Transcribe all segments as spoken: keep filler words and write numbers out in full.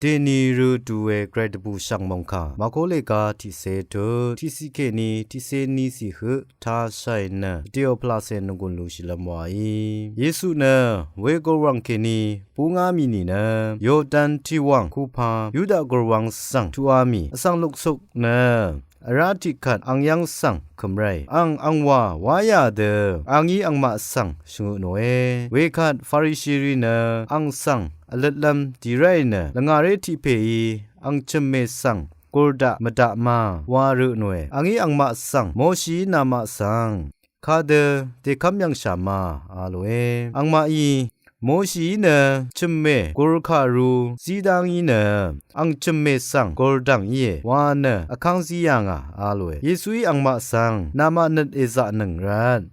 Dèní rø dù we gvray dvbù shv̀ng mòngkà Màkó lèga tiqcé tut tiqciq kèní tiqcé níciq høq tāshàì nø vdè ò pvlacè nònggùn lúshìlv́m wàí. Yesu nø wegùrwàng kèní búngá mì nìnø Yordan tiqwàng kupa Yuda gùrwàng svng tuqá mì vsvng luksuk nø vrá tiqkvt ang yv́ng svng kø̀m ráì. Ang angwà wá yà dø angí angmaq svng shvngø tnòe. Wekvt Farishirì nø ang svng vløtlv́m dì ráì nø lvngàré tiq pèí ang chø̀mmè svng gur daq mvdaq ma wa rø tnòe. Angí angmaq svng Moshií namaq svng kadø dèkv́m yv̀ngshà ma a lòe. Angmaqí Moshií nø chø̀mmè gur kàru zí dá ngí nø ang chø̀mmè svng gur dv̀ng íe wa nø vkv́ng zí yà ngà a lòe. Yesuí angmaq svng namaq nøt èzaqnøng rvt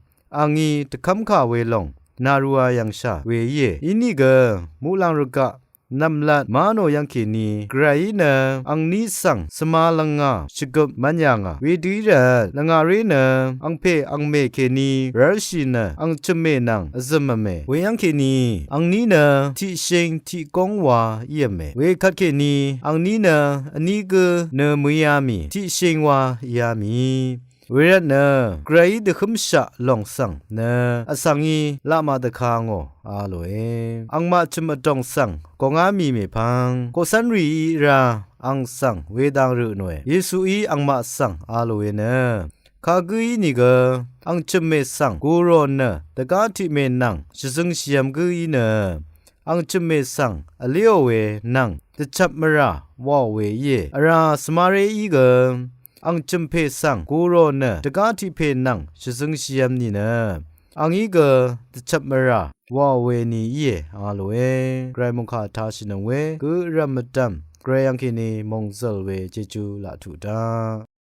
angí dvkv́mkà we lòng nàrua yv̀ngshà we íe. Inìgø muqlàng rvgaq nv̀mlat má nò yv́ng kèní gvrayí nø angní svng svma lvngà shvgøp mv́n yà ngà. Wedø í rvt lvngàré nø angpè angmè kèní rv́lshì nø ang chø̀mmè nvng vzø̀mv̄me. Weyv́ng kèní angní nø tiqshing tiqgóng wa ív̄me. Wekvt kèní angní nø vní gǿ nø mø̀íá mì tiqshing wa íá mì. Wervtnø gvrayí dvhǿmshaq lòng svng nø vsvngí laqmaq dvka ngò a lòe. Angmaq chø̀m vdòng svng gòngá mì mèpvng koqcv́nrìí rá ang svng wedang rø tnòe. Yesuí angmaq svng a lòe nø kagǿí nìgø ang chø̀mmè svng gurò nø dvgá tiqmè nvng shvzøngshìv̄m gǿí nø ang chø̀mmè svng vléò we nvng dvchvp mvrà wàò we íe. Vrá svmaré í gø ang chø̀mpè svng gurò nø dvgá tiqpè nvng shvzøngshìv̄m nìnø angí gø dvchvp mvrà wàò we ni íe a lòe. Gvray mòngkà tāshìnøng we gø rv̀m mvdv̀m gvray yv́ng kèní mòngzø̀l we jejú laq tuq dá